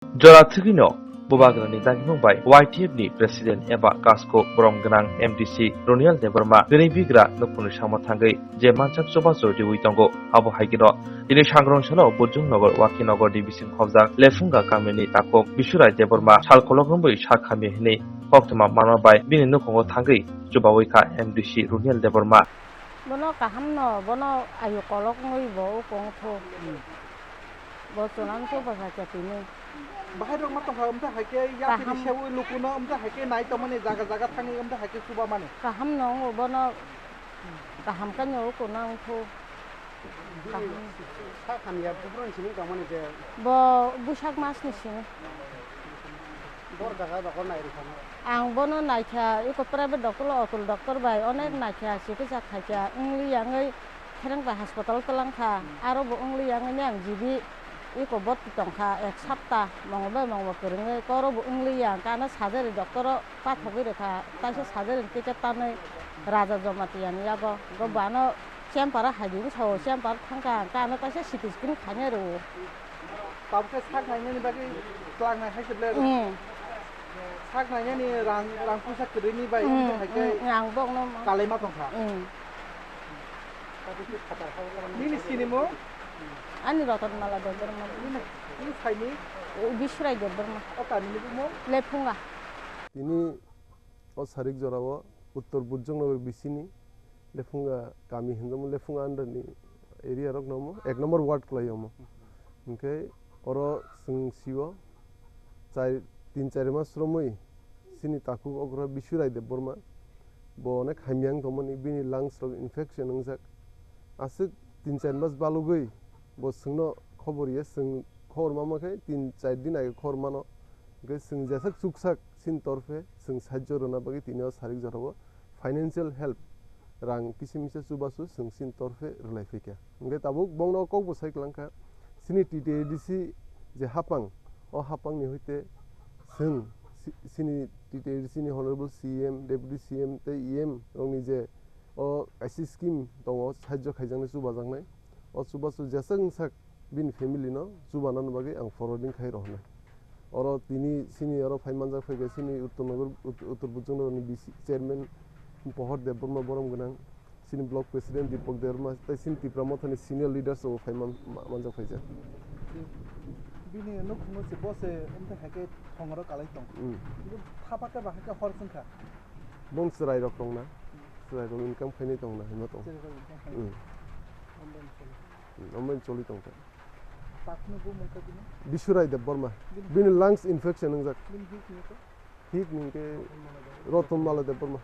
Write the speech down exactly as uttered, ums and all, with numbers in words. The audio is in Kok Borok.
Jora thwgwino bubagrani dagimung bai Y T F ni President eba Kasko borom gwnang M D C Roniel Debbarma gwnwi bigra nukhungni samo thangwi je mansak chubachu riwi tongo, abo hai kheno tini sangrong salo Bujung Nogor, Wakhi Nogor ni bising khobjak Lephunga kamini takhuk Bisurai Debbarma sal kolok romwi sak hamya hwnwi koktwma manma bai bini nukhungo thangwi chubawi kha M D C Roniel Debbarma. Bono kaham no, bono ayu kolok wngwi bo ukung thu. Bo chwla no chuba kha khe tini. Bahai rok ma tongkha, umtha hai khe yapri kaham. Sewi lukuno, umtha hai khe nai tongmani jaga jaga thangwi, umtha hai khe chuba mani. Kaham no wngo bono, kaham khe no uku no wngkhu. Kaham. Sa khamya buphuru ni simi tongmani je. Bo Buisak mas ni simi. Bor jaga dokor nai rikha no. Ang bono naikha, iko private doctor lo, Atul doctor bai onek naikha, chikitsa khaikha, wngli yangwi Kherengpa hospital twlang kha, aro bo wngli yangwi ang jibi iko boti tongkha ek sapta, mongo bai mongo kwrwngwi koro bo wngli yang, kano surgery doctor o pathogwi rwkha, taisa surgery ticket tanwi Raja Jamatia ni yago, go bano chamber o hai di wngsa o, chamber thangkha, kano taisa C T scan khaina rwo. Tabukhe sak nainani bagwi twlang nai hai se ble. Hmm. Sak nainani rang, rang puisa kwrwini bai hmm, wngkha hai khe hmm, ang bokno ma- kalaima tongkha. Hmm. Nini sinimo? Ani Roton Mala Debbarma. Nini, nini saini? Bisurai Debbarma. O kamini bumo? Lephunga. Tini o sarik jorao Uttor Bujongnagar bisini Lephunga kami hinjamo, Lephunga under ni area rok no omo, ek number ward kwlai omo. Hinkhe oro chwng sio char, tin char mas romwi chini takhuk okra Bisurai Debbarma, bo onek hamya wng tongmani, bini lungs rok infection wngjak. Aswk tin char mas balugwi bo chwngno khobor ya, chwng khobor mama khe tin char din age khobor mano. Hinkhe chwng jeswk chuksak chini torphe chwng sahajyo rwna bagwi tini o sarik jorao financial help, rang kisa misa chubachu chwng chini torphe rwlai phaikha. Hinkhe tabuk bongno kokbo sai kwlangkha, chini T T A D C je hapang, o hapangni hoite chwng si-, chini T T A D C ni Honorable C M, Deputy C M tei E M rokni je o kaisa scheme tongo, sahajyo khaijaknai, chubajaknai, o chubachu jeswk wngsak bini family no chubanani bagwi ang forwarding khai rohornai. Oro tini chini oro phai manjak phaikha chini Uttor Nagar, Ut-, Uttor Bujongnagar ni B C chairman Pohor Debbarma borom gwnang, chini block president Deepak Debbarma tei chini Tipra Motha ni senior leaders rok phai man-, ma-, manjak phaijak. Bini nukhungo se bo se wngtwi hai khe thongoro kalai tong. Hmm. Thapa khe ba hai khe hor chwngkha. Bong chwrai rok tongna, chwrai rok income khainai tongna hinma tong. Chwrai rok income khainai. Hmm. Omo bai choli tongkha. Takhuno bumung khe bini? Bisurai Debbarma. Bini? Bini lungs infection wngjak. Bini hik ni khe? Hik ni khe Roton Mala Debbarma.